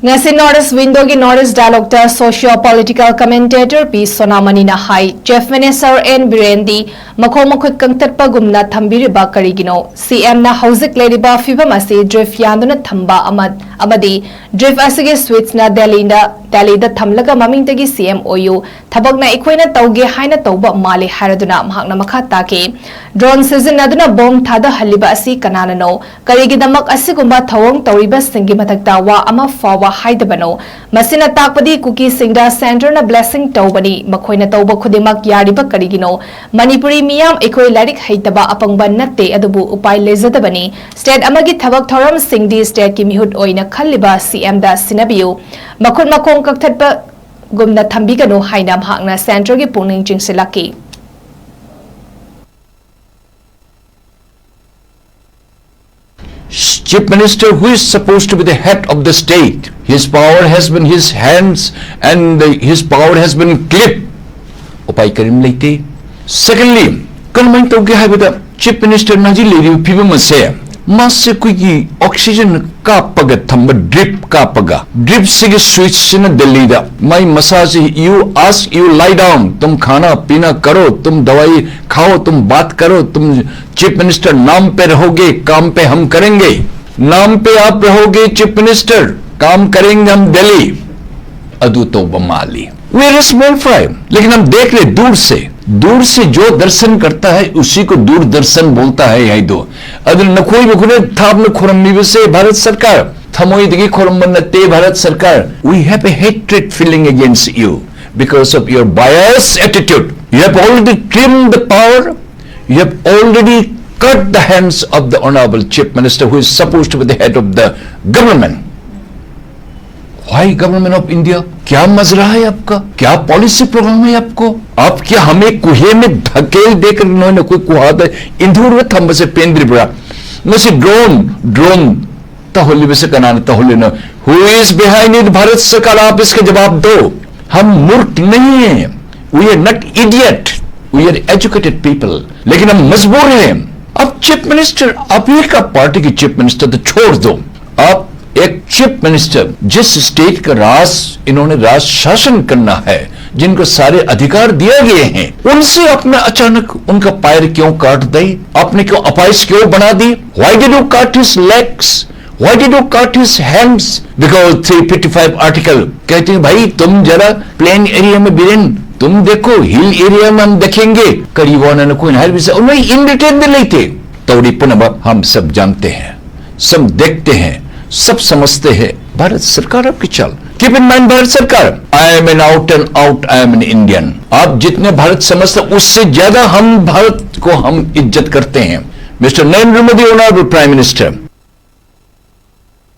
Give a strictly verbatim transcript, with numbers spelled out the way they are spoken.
ꯉꯁꯤ North East Window ꯒꯤ North East Dialogue ꯇ socio political commentator ꯄꯤ ꯁꯣꯅꯥꯃꯅꯤꯅ ꯍꯥꯏ, Chief Minister ꯑꯦꯟ ꯕꯤꯔꯦꯟꯗꯤ ꯃꯈꯣꯡ ꯃꯈꯨꯠ ꯀꯪꯊꯠꯄꯒꯨꯝꯅ ꯊꯝꯕꯤꯔꯤꯕ ꯀꯔꯤꯒꯤꯅꯣ? ꯁꯤ ꯑꯦꯝꯅ ꯍꯧꯖꯤꯛ ꯂꯩꯔꯤꯕ ꯐꯤꯚꯝ ꯑꯁꯤ DRIP ꯌꯥꯟꯗꯨꯅ ꯊꯝꯕ ꯑꯃ-, ꯑꯃꯗꯤ DRIP ꯑꯁꯤꯒꯤ switch ꯅ ꯗꯦꯜꯂꯤꯗ, ꯗꯦꯜꯂꯤꯗ ꯊꯝꯂꯒ ꯃꯃꯤꯡꯗꯒꯤ ꯁꯤ ꯑꯦꯝ ꯑꯣꯏꯌꯨ, ꯊꯕꯛꯅ ꯑꯩꯈꯣꯏꯅ ꯇꯧꯒꯦ ꯍꯥꯏꯅ ꯇꯧꯕ ꯃꯥꯜꯂꯤ ꯍꯥꯏꯔꯗꯨꯅ ꯃꯍꯥꯛꯅ ꯃꯈꯥ ꯇꯥꯈꯤ, drone ꯁꯤꯖꯤꯟꯅꯗꯨꯅ bomb ꯊꯥꯗꯍꯜꯂꯤꯕ ꯑꯁꯤ ꯀꯅꯥꯅꯅꯣ? ꯀꯔꯤꯒꯤꯗꯃꯛ ꯑꯁꯤꯒꯨꯝꯕ ꯊꯧꯑꯣꯡ ꯇꯧꯔꯤꯕꯁꯤꯡꯒꯤ ꯃꯊꯛꯇ ꯋꯥ ꯑꯃ ꯐꯥꯎꯕ ꯍꯥꯏꯗꯕꯅꯣ? ꯃꯁꯤꯅ ꯇꯥꯛꯄꯗꯤ ꯀꯨꯀꯤꯁꯤꯡꯗ centre ꯅ blessing ꯇꯧꯕꯅꯤ꯫ ꯃꯈꯣꯏꯅ ꯇꯧꯕ ꯈꯨꯗꯤꯡꯃꯛ ꯌꯥꯔꯤꯕ ꯀꯔꯤꯒꯤꯅꯣ? ꯃꯅꯤꯄꯨꯔꯤ ꯃꯤꯌꯥꯝ, ꯑꯩꯈꯣꯏ ꯂꯥꯏꯔꯤꯛ ꯍꯩꯇꯕ ꯑꯄꯪꯕ ꯅꯠꯇꯦ, ꯑꯗꯨꯕꯨ ꯎꯄꯥꯏ ꯂꯩꯖꯗꯕꯅꯤ꯫ State ꯑꯃꯒꯤ ꯊꯕꯛ ꯊꯧꯔꯝꯁꯤꯡꯗꯤ state ꯀꯤ ꯃꯤꯍꯨꯠ ꯑꯣꯏꯅ ꯈꯜꯂꯤꯕ ꯁꯤ ꯑꯦꯝꯗ ꯁꯤꯟꯅꯕꯤꯌꯨ꯫ ꯃꯈꯨꯠ ꯃꯈꯣꯡ ꯀꯛꯊꯠꯄꯒꯨꯝꯅ ꯊꯝꯕꯤꯒꯅꯨ ꯍꯥꯏꯅ ꯃꯍꯥꯛꯅ centre ꯒꯤ ꯄꯨꯛꯅꯤꯡ ꯆꯤꯡꯁꯤꯜꯂꯛꯈꯤ꯫ Chief Minister, who is supposed to be the head of the state, his power has been, his hands and the, his power has been clipped. ꯎꯄꯥꯏ ꯀꯔꯤꯝ ꯂꯩꯇꯦ꯫ Secondly, ꯀꯔꯝꯍꯥꯏꯅ ꯇꯧꯒꯦ ꯍꯥꯏꯕꯗ, Chief Minister ꯅ ꯍꯧꯖꯤꯛ ꯂꯩꯔꯤꯕ ꯐꯤꯕꯝ ꯑꯁꯦ, ꯃꯥꯁꯦ ꯑꯩꯈꯣꯏꯒꯤ oxygen ꯀꯥꯞꯄꯒ ꯊꯝꯕ, drip ꯀꯥꯞꯄꯒ, drip ꯁꯤꯒꯤ switch ꯁꯤꯅ ꯗꯦꯜꯂꯤꯗ ꯃꯥꯏ ꯃꯁꯥꯁꯤ, you ask, you lie down, तुम खाना पीना करो, तुम दवाई खाओ, तुम बात करो, तुम चीफ मिनिस्टर नाम पे रहोगे, काम पे हम करेंगे। नाम पे आप रहोगे चीफ मिनिस्टर, काम करेंगे हम दिल्ली। ꯑꯗꯨ ꯇꯧꯕ ꯃꯥꯜꯂꯤ꯫ We are a small fry, लेकिन हम देख रहे दूर से। दूर से जो दर्शन करता है, उसी को दूरदर्शन बोलता है, यही दो। ꯑꯗꯨꯅ ꯅꯈꯣꯏꯕꯨ ꯈꯨꯗꯤꯡ ꯊꯥꯞꯅ ꯈꯨꯔꯨꯝꯂꯤꯕꯁꯦ ꯚꯥꯔꯠ ꯁꯔꯀꯥꯔ, ꯊꯃꯣꯏꯗꯒꯤ ꯈꯨꯔꯨꯝꯕ ꯅꯠꯇꯦ ꯚꯥꯔꯠ ꯁꯔꯀꯥꯔ꯫ We have a hatred feeling against you because of your biased attitude. You have already trimmed the power. You have already cut the hands of the Honorable Chief Minister, who is supposed to be the head of the government. Why Government of India? क्या मजरा है आपका? क्या policy programme है आपको? आप क्या हमें कुएं में धकेल देकर इन्होंने कोई कुहा था? ꯏꯟꯊꯨꯔꯒ ꯊꯝꯕꯁꯦ ꯄꯦꯟꯗ꯭ꯔꯤꯕ꯭ꯔꯥ? ꯃꯁꯤ drone, drone ꯇꯧꯍꯜꯂꯤꯕꯁꯦ ꯀꯅꯥꯅ ꯇꯧꯍꯜꯂꯤꯅꯣ? Who is behind it? Bharat सरकार, आप इसका जवाब दो। हम मूर्ख नहीं हैं, we are not idiot, we are educated people। लेकिन हम मजबूर हैं। अब चीफ मिनिस्टर, आप ही का पार्टी की चीफ मिनिस्टर तो छोड़ दो, आप एक चीफ मिनिस्टर, जिस स्टेट का राज, इन्होंने राज शासन करना है, जिनको सारे अधिकार दिए गए हैं, उनसे अपना अचानक उनका पैर क्यों काट दी? आपने क्यों अपाहिज क्यों बना दी? Why did you cut his legs? Why did you cut his hands? Because three fifty-five article कहते हैं, भाई, तुम जरा प्लेन एरिया में, बिरेन, तुम देखो, हिल एरिया में हम देखेंगे, करीब उन्होंने कोई हर विषय उन्होंने इन डिटेल में लेते। तौड़ी पुनः हम सब जानते हैं, सब देखते हैं, सब समझते हैं। भारत सरकार आपकी चाल, keep in mind, भारत सरकार, I am an out and out, I am an Indian। आप जितने भारत समझते हैं, उससे ज्यादा हम भारत को हम इज्जत करते हैं। Mister Narendra Modi, honourable prime minister,